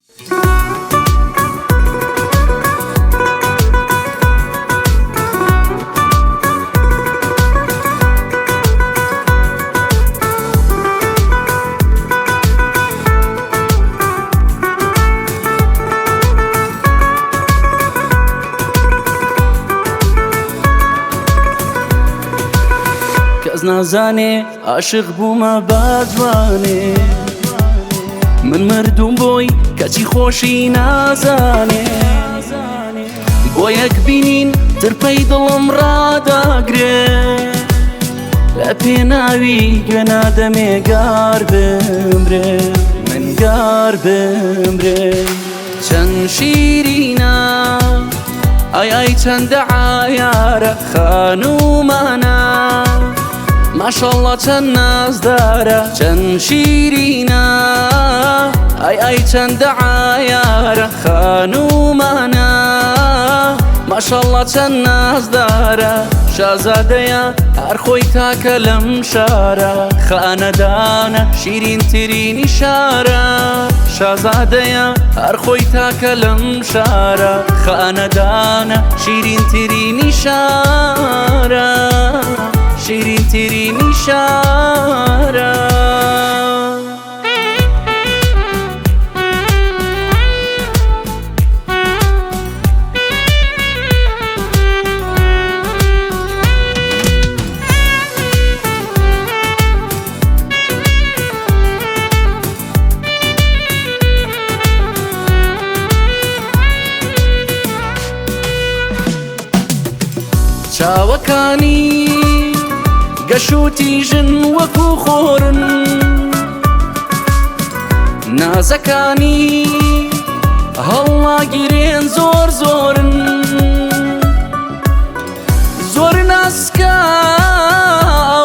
کەس نازانێ عاشق بوومە بە جوانێ، من مردوم بۆی کەچی خۆشی نازانێ. بۆ یەک بینین ترپەی دڵم ڕاداگرێ، لە پێناوی گوێ نادەمێ گار بمرێ، من گار بمرێ. چەند شیرینە ئای ئای چەندە عایارە خانومانە، ماشەڵڵا چەند نازدارە. چەند شیرینە ئای ئای چەندە عایارە خانومانە، ماشەڵڵا چەند نازدارە. شازادەیە هەر خۆی تاکە لەم شارە، خانەدانە شیرینترینی شارە. شازادەیە هەر خۆی تاکە لەم شارە، خانەدانە شیرینترینی شارە، شیرینترینی شارە. چاوەکانی گەشوتی ژن وەکو خۆرن، نازەکانی هەڵناگیرێن زۆر زۆرن. زۆر ناسکە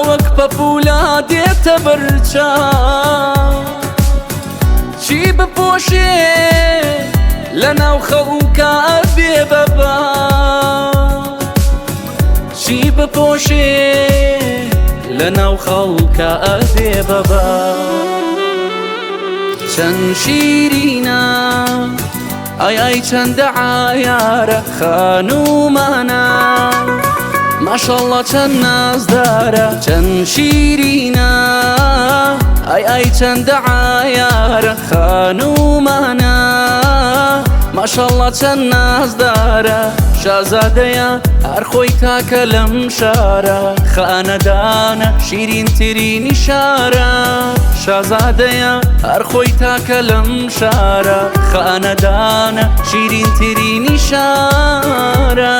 وەک پەپولا دێتە بەرچا، چی بپۆشێ لە ناو خەڵکا بێ بەبا، چی بپۆشێ لە ناو خەڵکا ئەبێ بەبا. چەند شیرینە ئای ئای چەندە عایارە خانومانە، ماشەڵڵا چەند نازدارە. چەند شیرینە ئای ئای چەندە عایارە خانومانە، ماشەڵڵا چەند نازدارە. شازادەیە هەر خۆی تاکە لەم شارە، خانەدانە شیرینترینی شارە. شازادەیە هەر خۆی تاکە لەم شارە، خانەدانە شیرینترینی شارە.